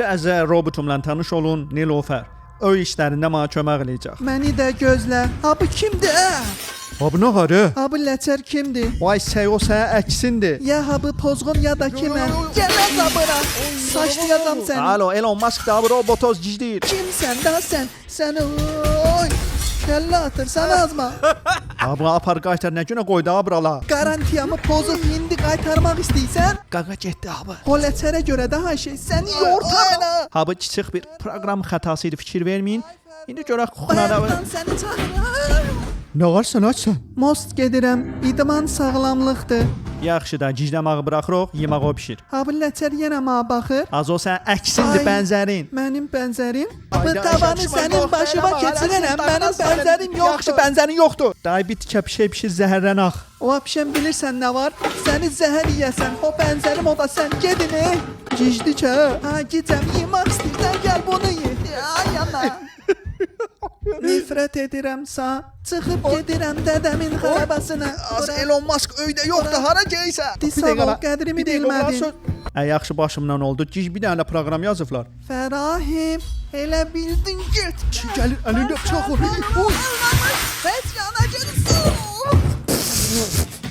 Təzə robotumla tanış olun, Nilofer. Öy işlərində mənə kömək eləyəcək. Məni də gözlə. Ha bu kimdir? Ə? Ha bu nə qarı? Ha bu ləçər kimdir? Vay səy o sənə əksindir. Ya ha bu pozğun ya da kimə? Gələn da bura. Saçlayacam səni. Alo, Elon Musk da bu robotoz gizləyir. Kimsən da sən? Səni oy. Kəllə atırsan azma. Ha bu apar qaytar nə günə qoydu ha burala. Qarantiyamı pozub indi qaytarmaq istəyirsən? Qaqa getdi abi. O ləçərə görə də ha şey səni yortaram. Ha bu kiçik bir proqram xətası idi, fikir verməyin. İndi görək kuxnada. Bayaqdan səni çağırıram. Nə varsan açsan. Most gedirəm. İdman sağlamlıqdır. Yaxşı da gizləməyi buraxırıq, yemək o bişir. Ha bu ləçər yenə mənə baxır. Az o sən əksindir Ay. bənzərin. Mənim bənzərim? Ay, Bu da, tavanı şaşma, sənin qorxma, başıma eləmə, keçirərəm. hələ Mənim sən bənzərim yoxdur. Yaxşı bənzərin yoxdur. Day bir tikə bir şey pişir zəhərlən ax. O apşən bilirsən nə var? Səni zəhər yeyəsən. O bənzərim o da sən. Gedin. E. Gicdikə. Ha gicəm yemək istəyirsən gəl bunu ye. Ay yana. Nifrət edirəm sa. Çıxıb gedirəm dədəmin xarabasına. Az Elon Musk öydə yoxdur, hara geysən? Sağ ol, qədrimi bilmədin. Ə, yaxşı başımdan oldu. Gic bir dənə proqram yazıblar. Fərahim, elə bildin get. Gəlir əlində bıçaq var. Heç yana gedirsən.